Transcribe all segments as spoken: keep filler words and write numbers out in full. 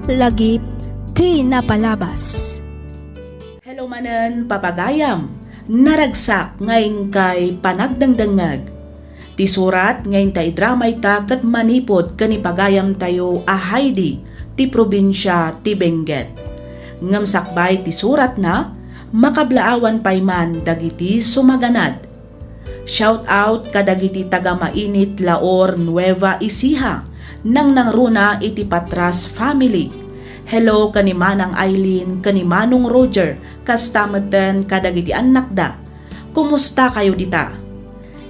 Lagip ti napalabas. Hello manen, papagayam. Naragsak nga inkay panagdengdengngeg. Ti surat nga inta idramayta ket manipud ken ni pagayamtayo a Heidi ti probinsia ti Benguet. Ngem sakbay ti suratna, makablaawan pay man dagiti sumaganad. Shout out kadagiti taga Mainit, Laor, Nueva Ecija, nangnangruna iti Patras family. Hello ken ni Manang Aileen ken ni Manong Roger, kasta metten kadagiti annakda. Kumusta kayo dita?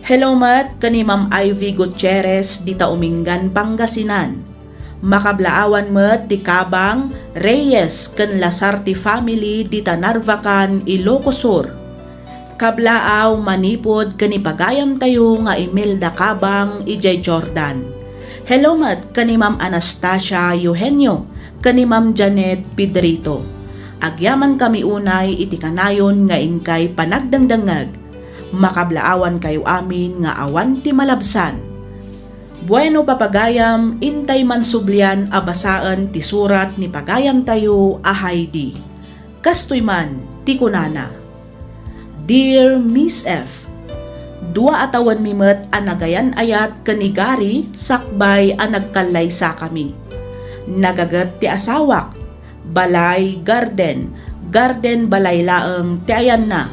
Hello met ken ni Ma'am Ivy Gutierrez dita Umingan, Pangasinan. Makablaawan met ti Kabang, Reyes ken Lasarte family dita Narvacan, Ilocos Sur. Kablaaw manipud ken ni pagayamtayo nga Imelda Kabang idiay Jordan. Hello met ken ni Ma'am Anastasia Eugenio ken ni Ma'am Janet Pedrito. Agyamankami unay iti kanayon nga inkay panagdengdengngeg. Makablaawankayo amin nga awan ti malabsan. Bueno, papagayam, intay man sublian a basaen ti surat ni pagayamtayo a Heidi. Kastoy man ti kunana, "Dear Miss F, dua a tawenmi met a nagayan-ayat ken ni Gary sakbay a nagkallaysakami. Nagaget ti asawak, balay, garden, garden, balay laeng ti ayanna.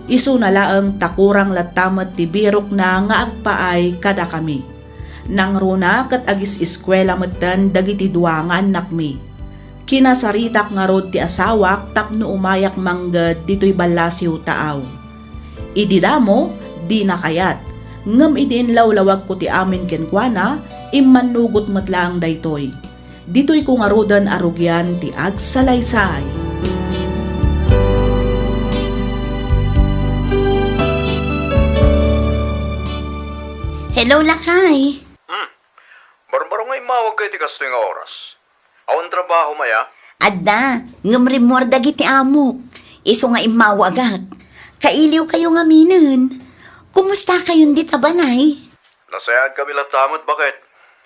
Isuna laeng ta kurang latta met ti birokna nga agpaay kadakami. Nangruna ket agis-eskuela metten dagiti dua nga annakmi. Kinasaritak ngarud ti asawak tapno umayak mangged ditoy ballasiw taaw. Idi damo, dina kayat, ngem idi inlawlawagko ti amin kenkuana, immannugot met laeng daytoy. Ditoyko ngaruden a rugian ti agsalaysay." Hello, lakay. Hmm. Barbaro nga immawag ka iti kastoy nga oras. Awan trabaho, maya? Adda, ngem rimmuar dagiti amok. Isu nga immawagak. Kailiw kayo ngaminen. Kumusta kayon dita balay? Nasayaat kami latta met, baket.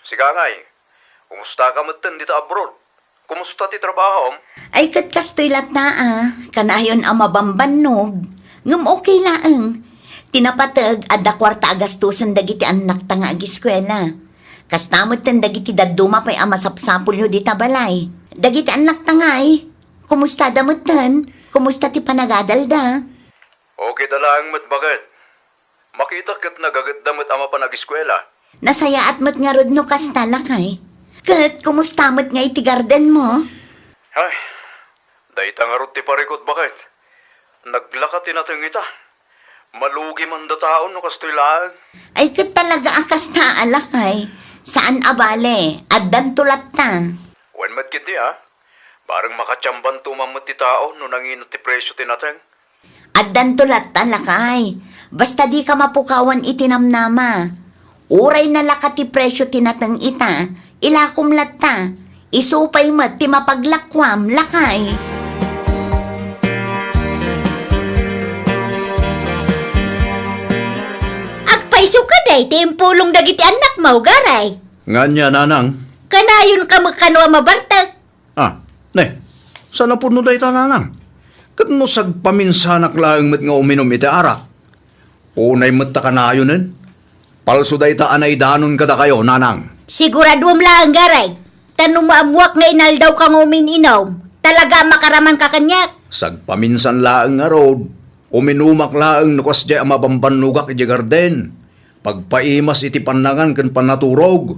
Sika ngay, kumusta ka metten dita abroad? Kumusta ti trabahom? Ay, ket kastoy latta, a. Kanayon a mabambannog. Ngem okay laeng. Ti napateg, adda kuarta a gastusen dagiti annakta nga ageskuela. Kasta metten dagiti dadduma pay a masapsapulyo dita balay. Dagiti annakta ngay, kumustada metten? Kumusta ti panagadalda? Okay da laeng met, baket. Makita ket nagagetda met a mapan ageskuela. Nasayaat met ngarud no kasta, lakay. Ket kumusta met nga iti gardenmo? Ay, dayta ngarud ti parikut, baket. Naglaka ti nateng ita. Malugi man da taon no kastoy laeng. Ay, ket talaga a kasta a, lakay. Saan a bale, addanto latta. Wen met ketdi, a. Bareng makatiambanto man met ti tao no nanginut ti presio ti nateng. Addanto latta, lakay. Basta dika mapukawan iti namnama. Uray nalaka ti presio ti nateng ita, ilakom latta. Isu pay met ti mapaglakuam, lakay. Agpayso ka, day, ti impulong dagiti annakmo, Garay. Ngania, nanang? Kanayon ka met kano a mabartek. Ah, ne, saan a pudno dayta, nanang? Ket no sagpaminsanak laeng met nga uminum iti arak, unay met ta kanayonen. Palso dayta a naidanon kadakayo, nanang. Siguraduem laeng, Garay. Ta no maammoak nga inaldawka nga umin-inum, talaga a makaramanka kaniak. Sagpaminsan laeng ngarud, uminumak laeng no kasdiay a mabambannogak idiay garden. Pagpaimas iti pannangan ken pannaturog.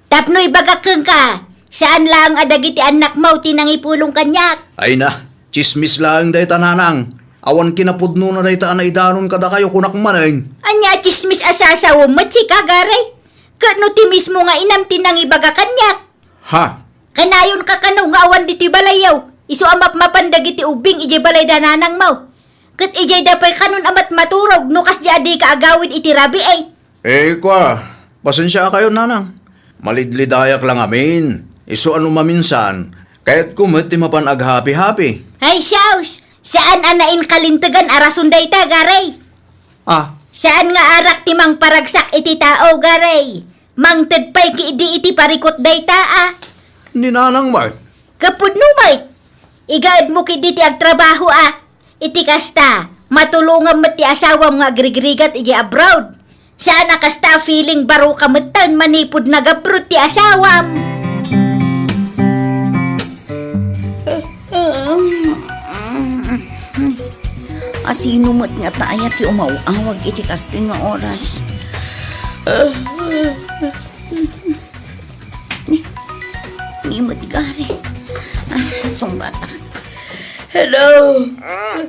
Tapno ibagak kenka, saan laeng a dagiti annakmo ti nangipulong kaniak. Ay na, tsismis laeng dayta, nanang. Awan kinapudnona dayta a naidanon kadakayo, kunak manen. Ania a tsismis a sasawem met sika, Garay? Ket no ti mismo nga inam ti nangibaga kaniak? Ha? Kanayonka kano nga awan ditoy balayyo, isu a mapmapan dagiti ubbing idiay balay da nanangmo. Ket idiay da pay kanon a matmaturog no kasdiay a dika agawid iti rabii. Eh, kua, pasensiakayon, nanang. Malidlidayak la ngamin. Isu a no maminsan, kayatko met ti mapan aghapi-hapi. Ay, siaos! Saan a nainkalintegan a rason dayta, Garay. Ah? Saan nga arak ti mangparagsak iti tao, Garay. Mangted pay ketdi iti parikut dayta, a. Ni nanang met. Gapu no met, igaedmo ketdi ti agtrabaho a. Iti kasta, matulongam met ti asawam nga agrigrigat iti abroad. Saan a kasta a feeling baro ka metten manipud nag-abroad ti asawam. Asino met ngata aya ti umaw-awag iti kastoy nga oras? Ni, ni met gari. Ah, sungbatak. Hello? Hmm?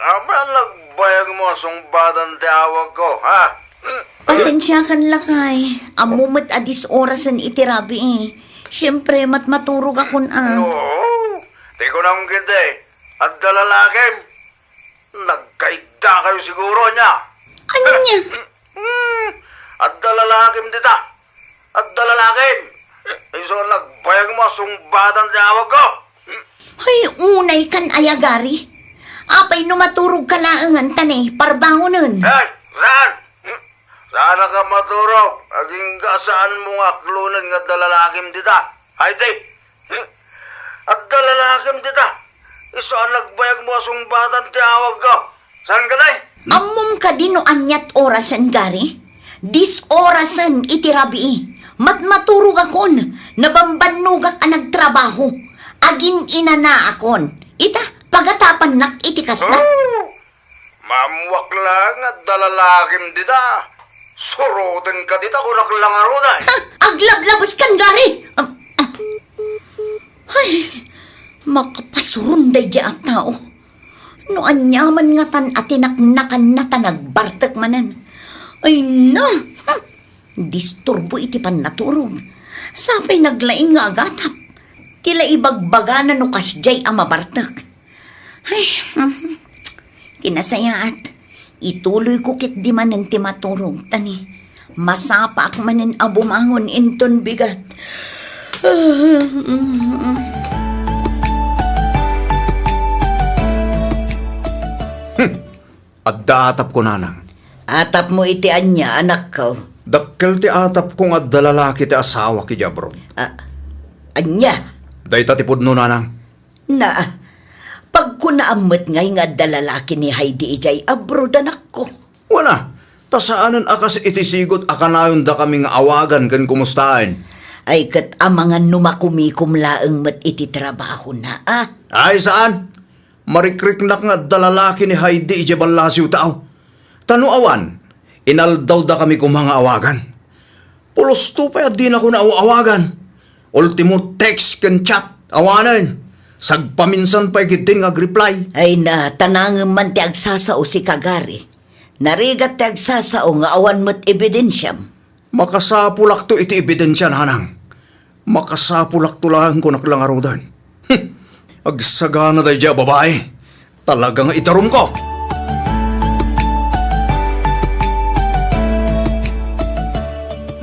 Apay a nagbayag mo a sungbatan ti awag ko, ha? Hmm? Pasensiakan, lakay. Ammo met a dies orasen iti rabii. Siempre, matmaturog akon a. Oo. Ti kunam ketdi, adda lalakim. Nagkaigda kayo siguro, ania? Ania? Hmm, adda lalakim dita. Adda lalakim. Isu a nagbayag mo a sungbatan ti awag ko. Hmm. Ay, unay kan aya, gari. Apay no maturog ka laengen ta ne, parbangonen. Ay, saan? Hmm. Saan ka maturog? Agingga saan mo nga aklonen nga adda lalakim dita. Ay, di. Adda lalakim dita. Isu a nagbayag mo a sungbatan ti awag ko. Saan ka, day? Ammom kadi no aniat orasen, gari? Dies orasen iti rabii. Matmaturog akon. Nabambannogak a nagtrabaho. Agin-inanaakon. Ita, pagatapannak iti kasta. Oh! Maammoak laeng nga adda lalakim dita. Surotenka dita, kunak la ngaruden. Ha? Aglablabeskan, gari! Am, ah. Ay, makapasuron daydiay a tao. No aniaman ngatan a tinaknakanna ta nagbartek manen. Ay na! Hmm. Disturbo iti pannaturog. Sapay naglaing nga agatap. Ti la ibagbagana no kasdiay a mabartek. Ay, mhm. Ti nasayaat, ituloyko ketdi manen ti maturog, ta ni, masapaak manen a bumangon inton bigat. Hmm. Adda atapko, nanang. Atapmo iti ania, anakko? Dakkel ti atapko nga adda lalaki ti asawak idiay abroad. A-, ania? Dayta ti pudno, nanang. Na, pagkunaam met ngay nga adda lalaki ni Heidi idiay abroad, anakko. Wen a, ta saanen a kas iti sigud a kanayondakami nga awagan ken kumustaen. Ay, ket amangan no makumikom laeng met iti trabahona, a? Ay, saan? Marikriknak nga adda lalaki ni Heidi idiay ballasiw ta, aw. Ta no awan, inaldawdakami koma nga awagan. Pulosto pay a dinakon aw-awagan. Ultimo, text ken chat, awanen. Sagpaminsan pay ketdin nga agreply. Ay na, ta nangem man ti agsasao sika, gari. Narigat ti agsasao nga awan met ebidensiam. Makasapulakto iti ebidensia, nanang. Makasapulakto laeng, kunak la ngaruden. Hmm. Agsagana daydiay a babai. Talaga nga idarumko.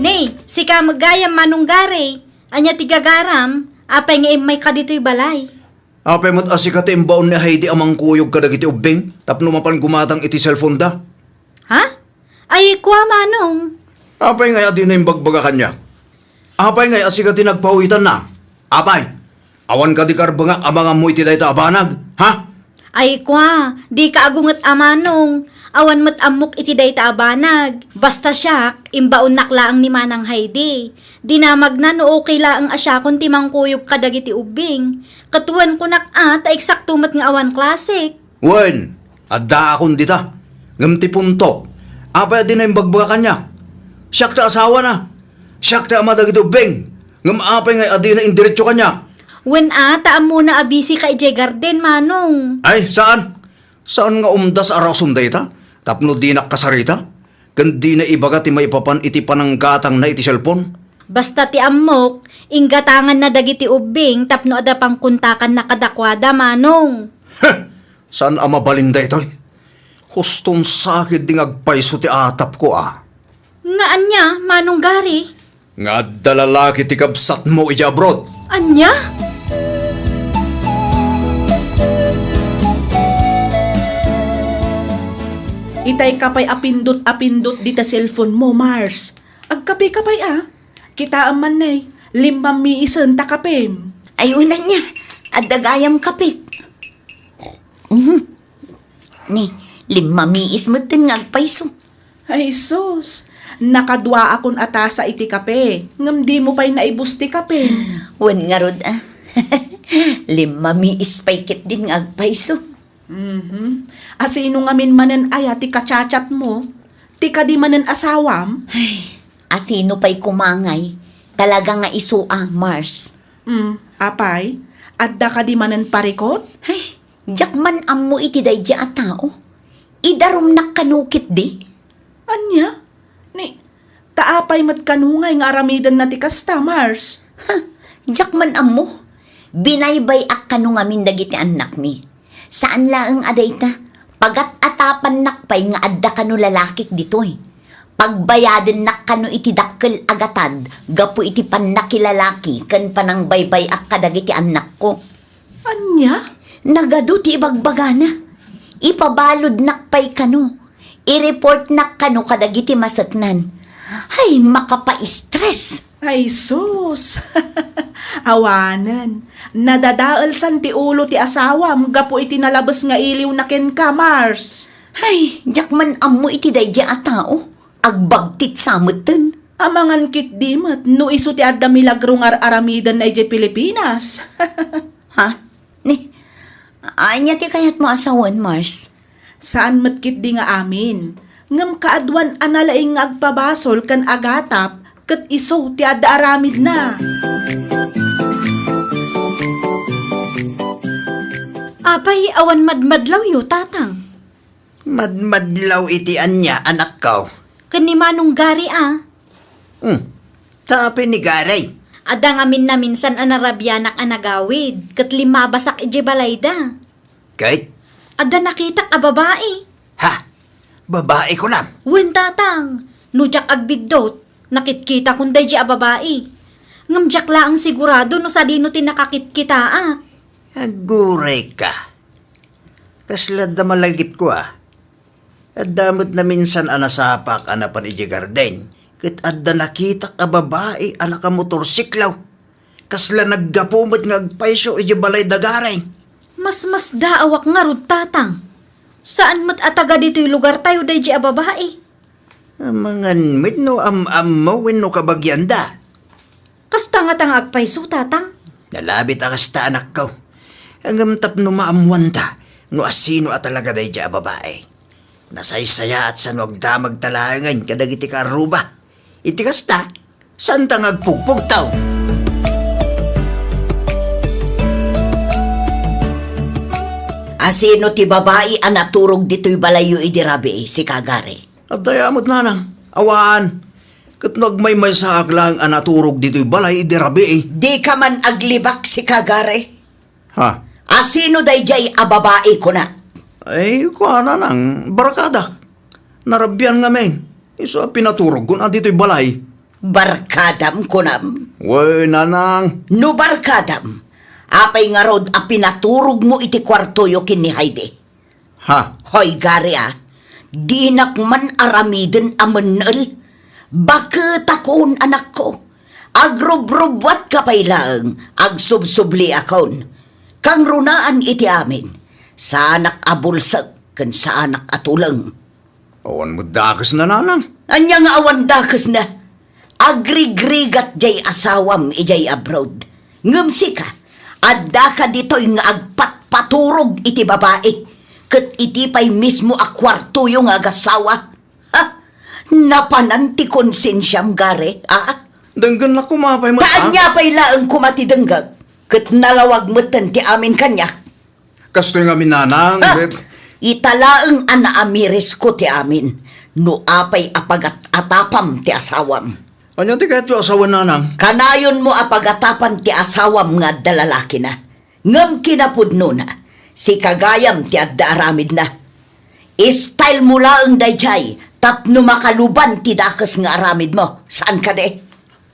Ne, sika met gayam, Manong Gary. Ania ti gagaram? Apay nga immayka ditoy balay? Apay met a sika ti imbaon ni Heidi a mangkuyog kadagiti ubbing tapno mapan gumatang iti cellphone da? Ha? Ay, kua, Manong. Apay ngay a dina imbagbaga kaniak? Apay ngay a sika ti nagpawitanna? Apay, awan kadi karbengak a mangammo iti dayta a banag, ha? Ay, kua, dika agunget a, Manong. Awan met ammok iti dayta a banag. Basta siak, imbaonnak laeng ni Manang Heidi. Dinamagna no okay laeng a siakon ti mangkuyog kadagiti ubbing. Ket wen, kunak a, ta eksakto met nga awan klasik. Wen, addaakon dita. Ngem ti punto, apay a dina imbagbaga kaniak? Siak ti asawana. Siak ti ama dagiti ubbing. Ngem apay ngay a dina indiretso kaniak? Wen a, ta ammona a busy ka idiay garden, Manong. Ay, saan? Saan nga umdas a rason dayta? Tapno dinak kasarita? Ken dina ibaga ti maipapan iti pananggatangna iti cellphone? Basta ti ammok, inggatanganna dagiti ubbing tapno adda pangkontakanna kadakuada, Manong. Heh! Saan a mabalin daytoy? Huston sakit di nga agpayso ti atapko a. Nga ania, Manong Gary? Nga adda lalaki ti kabsatmo idiay abroad. Ania? Itay ka pay a pindot a pindot dita cellphone mo, Mars. Agkape ka pay a. Kitaem man ne, limmam miisen ta kapem. Ay, wen ania, adda gayam kapek. Mhm. Ni, limmamiis metten nga agpayso. Ay, sus! Nakaduaakon a tasa iti kape, ngem dimo pay naibus ti kape. Wen ngarud, a. Limmamiis pay ketdin nga agpayso. Mhm. Asino ngamin manen aya ti kachatchatmo? Ti kadi manen asawam? Ay, asino pay koma ngay? Talaga nga isu a, Mars. Mm, apay, adda kadi manen parikut? Ay, diak man ammo iti daydi a tao. Idarumnak kano ketdi. Ania? Ni, ta apay met kano ngay nga aramidenna ti kasta, Mars? Ha, diak man ammo. Binaybay-ak kano ngamin dagiti annakmi. Saan laeng a dayta, pagat-atapannak pay nga adda kano lalakik ditoy. Pagbayadennak kano iti dakkel a gatad gapu iti pannakilalaki ken panangbay-bay-ak kadagiti annakko. Ania? Nagadu ti ibagbagana. Ipabaludnak pay kano. I-reportnak kano kadagiti maseknan. Ay, makapa-stress. Ay, sus! Awanen, nadadaelsan ti ulo ti asawam gapu iti nalabes nga iliwna kenka, Mars. Ay, diak man ammo iti daydi a tao. Agbagtit sa metten. Amangan ketdi met no isu ti adda milagro nga ar-aramidenna idiay Pilipinas. Ha? Ni, ania ti kayatmo a sawen, Mars? Saan met ketdi nga amin. Ngem kaaduan a nalaing nga agpabasol ken agatap ket isu ti adda aramidna. Apay, awan madmadlawyo, Tatang? Madmadlaw iti ania, anakko? Ken ni Manong Gary a. Hmm. Ta apay ni Gary? Adda ngamin naminsan a narabianak a nagawid, ket limmabasak idiay balayda. Ket? Adda nakitak a babai. Ha? Babai kunam? Wen, Tatang. No diak agbiddut, nakitkitakon daydi a babai. Ngem diak laeng sigurado no sadino ti nakakitkitaak. Aguray ka. Kasla adda malagipko a. Adda met naminsan a nasapak a napan idiay garden, ket adda nakitak a babai a nakamotorsiklo. Kasla naggapu met nga agpayso idiay balay da Gary. Masmasdaawak ngarud, Tatang. Saan met a taga ditoy lugartayo daydi a babai. Amangan met no am-ammo wenno kabagianda. Kasta ngata nga agpayso, Tatang? Nalabit a kasta, anakko. Ngem tapno maammoanta no asino a talaga daydi a babai. Nasaysayaat sano agdamagta laengen kadagiti kaarruba. Iti kasta, saanta nga agpugpugtaw. Asino ti babai a naturog ditoy balayyo idi rabii, sika, Gary? Adda met, nanang. Awan. Ket no agmaymaysaak laeng a naturog ditoy balay idi rabii. Dika man aglibak, sika, Gary? Ha? Asino daydiay a babai, kuna? Ay, kua, nanang, barkadak. Narabian ngamin. Isu a pinaturogko a ditoy balay. Barkadam, kunam? Wen, nanang. No barkadam, apay ngarud a pinaturogmo iti kuartoyo ken ni Heidi? Ha? Hoy, Gary, a, dinak man aramiden a mennel. Baketakon, anakko. Agrubrubbuatka pay laeng, agsubsubliakon. Kangrunaan iti amin, saanak a bulsek ken saanak a tuleng. Awan met dakesna, nanang. Ania nga awan dakesna? Agrigrigat jay asawam idiay abroad. Ngem sika, addaka ditoy nga agpatpaturog iti babai, ket iti pay mismo a kuartoyo nga agasawa. Ha? Napanan ti konsensiam, Gary, a? Denggennak koma pay met, a? Ta ania pay laeng koma ti denggek, ket nalawag metten ti amin kaniak. Kastoy ngamin, nanang, ha? Ita laeng a naamirisko ti amin no apay a pagat-atapam ti asawam. Ania ti kayatyo a sawen, nanang? Kanayonmo a pagatapan ti asawam nga adda lalakina. Ngem kinapudnona, sika gayam ti adda aramidna. Style mo laeng daydiay tapno makaluban ti dakes nga aramidmo. Saan kadi?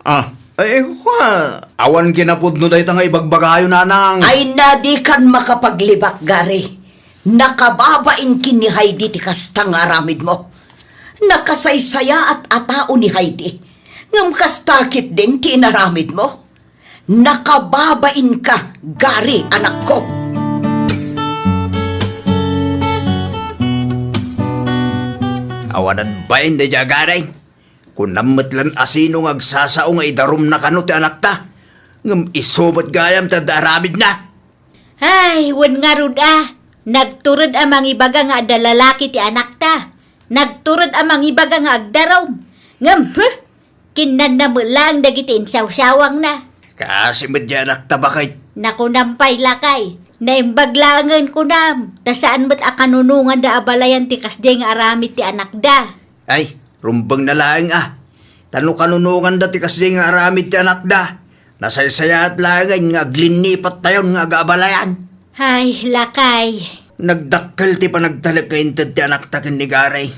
Ah, eh, kua, awan kinapudno dayta nga ibagbagayo, nanang. Ay, na dikan makapaglibak, Gary. Nakababain ken ni Heidi ti kasta nga aramidmo. Nakasaysayaat a tao ni Heidi. Ngem kasta ketdin ti inaramidmo. Nakababainka, Gary, anakko. Awanan bain daydiay, Gary. Kunam met lan a sino nga agsasao nga idarumna kano ti anakta. Ngem isu met gayam ti adda aramidna. Ay, wen ngarud a. Nagtured a mangibaga nga adda lalaki ti anakta. Nagtured a mangibaga nga agdarum. Ngem, huh? Kinnanna met laeng dagiti insawsawangna. Kaasi met diay anakta, baket. Nakunam pay, lakay. Naimbag laengen kunam. Ta saan met a kanunonganda a balayan ti kasdiay nga aramid ti anakda. Ay, rumbengna laeng a. Ta no kanunonganda ti kasdiay nga aramid ti anakda, nasaysayaat laengen nga aglinnipattayon nga agabalayan. Ay, lakay. Nagdakkel ti panagtalek nga inted ti anakta ken ni Gary.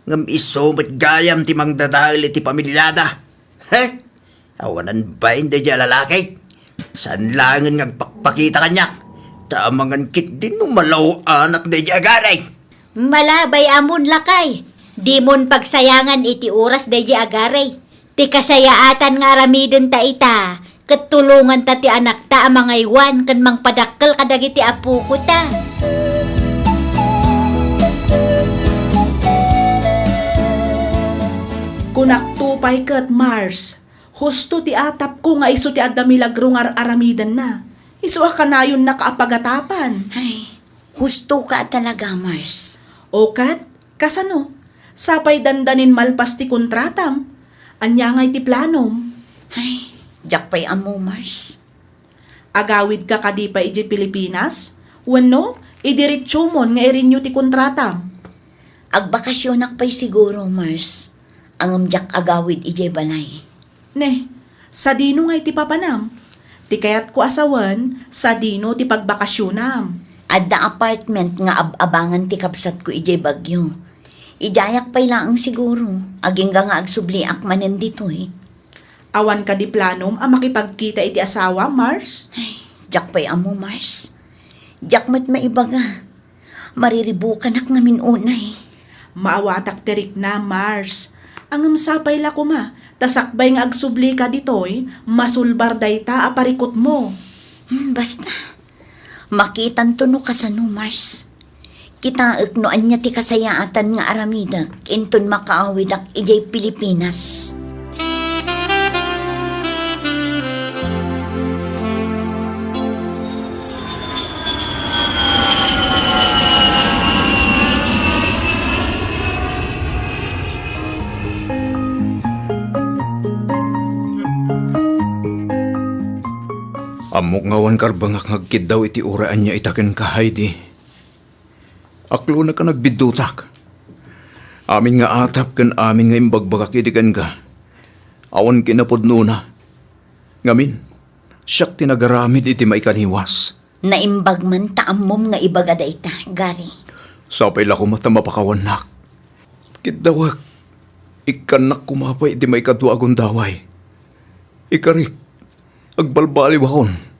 Ngem isu met gayam ti mangdadael iti pamiliada. He? Awanan bain daydiay a lalaki. Saan laengen nga agpakpakita kaniak. Ta amangan ketdi no malaw-anak daydiay a Gary. Malabay amon, lakay. Dimon pagsayangan iti oras daydiay a Gary. Ti kasayaatan nga aramidenta ita, ket tulonganta ti anakta a mangaywan ken mangpadakkel kadagiti apokota. Kunakto pay ket, Mars, husto ti atapko nga isu ti adda milagro nga ar-aramidenna. Isu a kanayonnaka a pagatapan. Ay, hustoka a talaga, Mars. O ket, kasano? Sapay dandanin malpas ti kontratam? Ania ngay ti planom? Ay, diak pay ammo, Mars. Agawidka kadi pay idiay Pilipinas? Wenno, idiretsomon nga i-renew ti kontratam? Agbakasionak pay siguro, Mars. Ngem diak agawid idiay balay. Ne, sadino ngay ti papanam? Ti kayatko a sawen, sadino ti pagbakasionam? Adda apartment nga ab-abangan ti kabsatko idiay Baguio. Idiayak pay laeng siguro, agingga nga agsubliak manen ditoy. Awan kadi planom a makipagkita iti asawam, Mars? Ay, diak pay ammo, Mars. Diak met maibaga. Mariribukanak ngamin unay. Maawatak ti riknam, Mars. Ngem sapay la koma, ta sakbay nga agsublika ditoy, masulbar dayta a parikutmo. Hmm, basta. Makitanto no kasano, Mars. Kitaek no ania ti kasayaatan nga aramidek inton makaawidak idiay Pilipinas. Ammok nga awan karbengak nga agkiddaw iti uray ania ita kenka, Heidi. Aklonek a nagbiddutak. Amin nga atap ken amin nga imbagbagak idi kenka, awan kinapudnona. Ngamin, siak ti nagaramid iti maikaliwas. Naimbag man ta ammom nga ibaga dayta, Gary. Sapay la koma ta mapakawannak. Kiddawek, ikkannak koma pay iti maikadua a gundaway. Ikarik, agbalbaliwakon.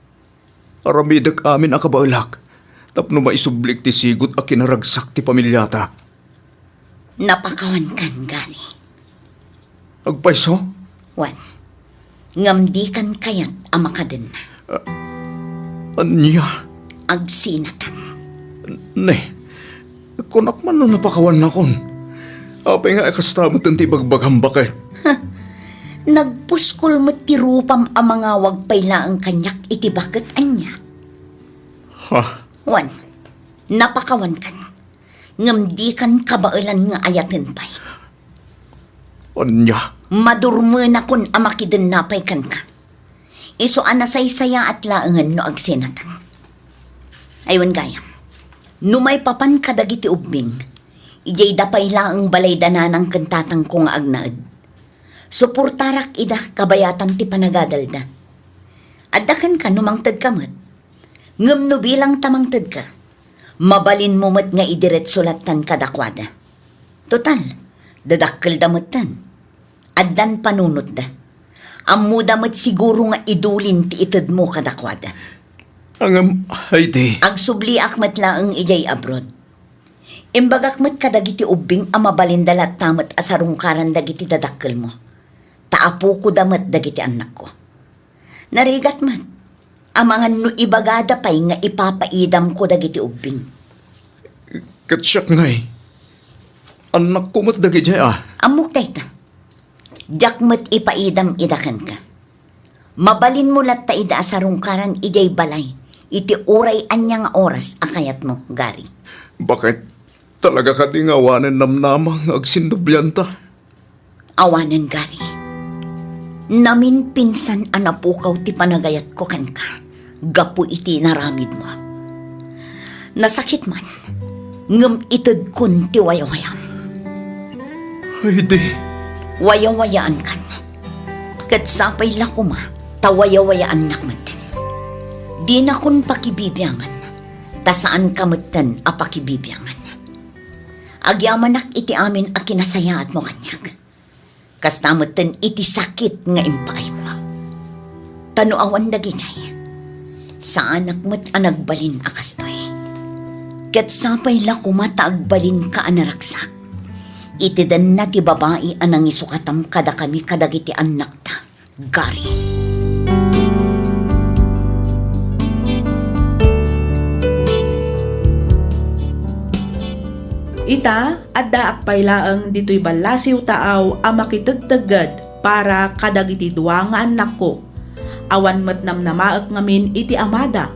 Aramidek amin a kabaelak tapno maisublik ti sigud a kinaragsak ti familiata. Napakawankan, Gary. Agpayso? Wen, ngem dikan kayat a makadenna. Ah, ania? Agsinatan. Ne, kunak man no napakawannakon. Apay nga kasta met ti ibagbagam, baket? Ha? Nagpuskol met ti rupam a mangawag pay laeng kaniak iti baket, ania? Ha? Wen, napakawankan. Ngem dikan kabaelan nga ayaten pay. Ania? Madurmenakon a makidenna pay kenka. Isu a nasaysayaat laengen no agsinatan. Ay wen gayam, no maipapan kadagiti ubbing, idiay da pay laeng balay da nanang ken tatangko nga agnaed. Suportarak ida kabayatan ti panagadalda. Adda kenka no mangtedka met. Ngem no bilang ta mangtedka, mabalinmo met nga idiretso lattan kadakuada. Total, dadakkelda metten. Addan panunotda. Ammoda met siguro nga idulin ti itedmo kadakuada. Ngem, Heidi. Agsubliak met laeng idiay abroad. Imbagak met kadagiti ubbing a mabalinda latta met a sarungkaran dagiti dadakkelmo. Ta apokoda met dagiti annakko. Narigat met. Amangan no ibagada pay nga ipapaidamko dagiti ubbing. Ket siak ngay, annakko met dagidiay a. Ammok dayta. Diak met ipaidam ida kenka. Mabalinmo latta ida a sarungkaran idiay balay iti uray ania nga oras a kayatmo, Gary. Baket, talaga kadi nga awanen namnama nga agsinnublianta? Awanen, Gary. Naminpinsan a napukaw ti panagayatko kenka gapu iti inaramidmo. Nasakit man, ngem itedkon ti wayawayam. Ay, di. Wayawayaankan. Ket sapay la koma ta wayawayaannak metten. Dinakon pakibibiangan, ta saanka metten a pakibibiangan. Agyamanak iti amin a kinasayaatmo kaniak. Kasta metten iti sakit nga impaaymo. Ta no awan dagidiay, saanak met a nagbalin a kastoy. Ket sapay la koma ta agbalinka a naragsak iti denna ti babai a nangisukatam kadakami kadagiti annakta, Gary. Ita, addaak pay laeng ditoy ballasiw taaw a makitegtegged para kadagiti dua nga annakko. Awan met namnamaek ngamin iti amada.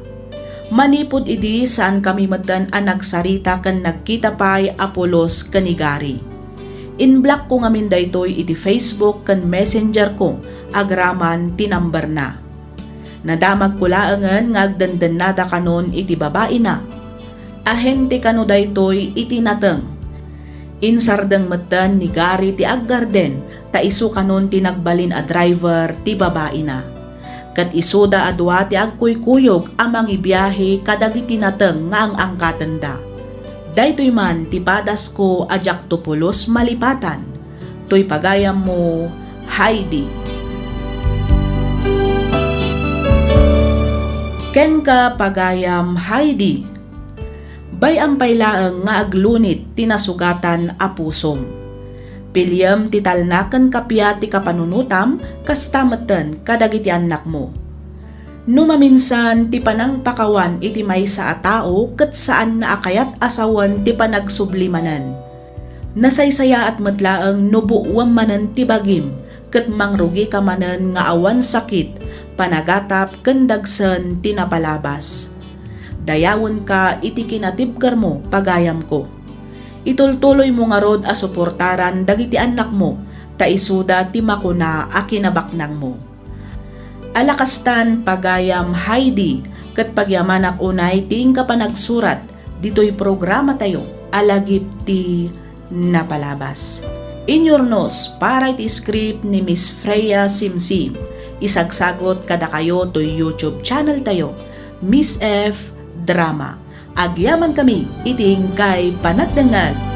Manipud idi, saankami metten a nagsarita ken nagkita pay a pulos ken ni Gary. Inblockko ngamin daytoy iti Facebook ken Messengerko agraman ti numberna. Nadamagko laengen nga agdendennada kanon iti babaina. Ahente kano daytoy iti nateng. Insardeng metten ni Gary ti aggarden ta isu kanon ti nagbalin a driver ti babaina. Ket isuda a dua ti agkuykuyog a mangibiahe kadagiti nateng nga ang-angkatenda. Daytoy man ti padasko a diakto pulos malipatan. Toy pagayammo, Heidi. Kenka, pagayam Heidi. Bay-am pay laeng nga aglunit ti nasugatan a pusom. Piliem ti talna ken kappia ti kapanunotam, kasta metten kadagiti annakmo. No maminsan ti panangpakawan iti maysa a tao ket saanna a kayat a sawen ti panagsubli manen. Nasaysayaat met laeng no buoem manen ti bagim ket mangrugika manen nga awan sakit, panagatap ken dagsen ti napalabas. Dayawenka iti kinatibkermo, pagayamko. Itultuloymo ngarud a suportaran dagiti annakmo, ta isuda ti makuna a kinabaknangmo. Ala kastan, pagayam Heidi, ket pagyamanak unay ti inka panagsurat ditoy programatayo a Lagip ti Napalabas. Inyurnos para iti script ni Miss Freya Simsim. Isagsagot kadakayo toy YouTube channel tayo, Miss F Drama. Agyamankami iti inkay panagdengngeg.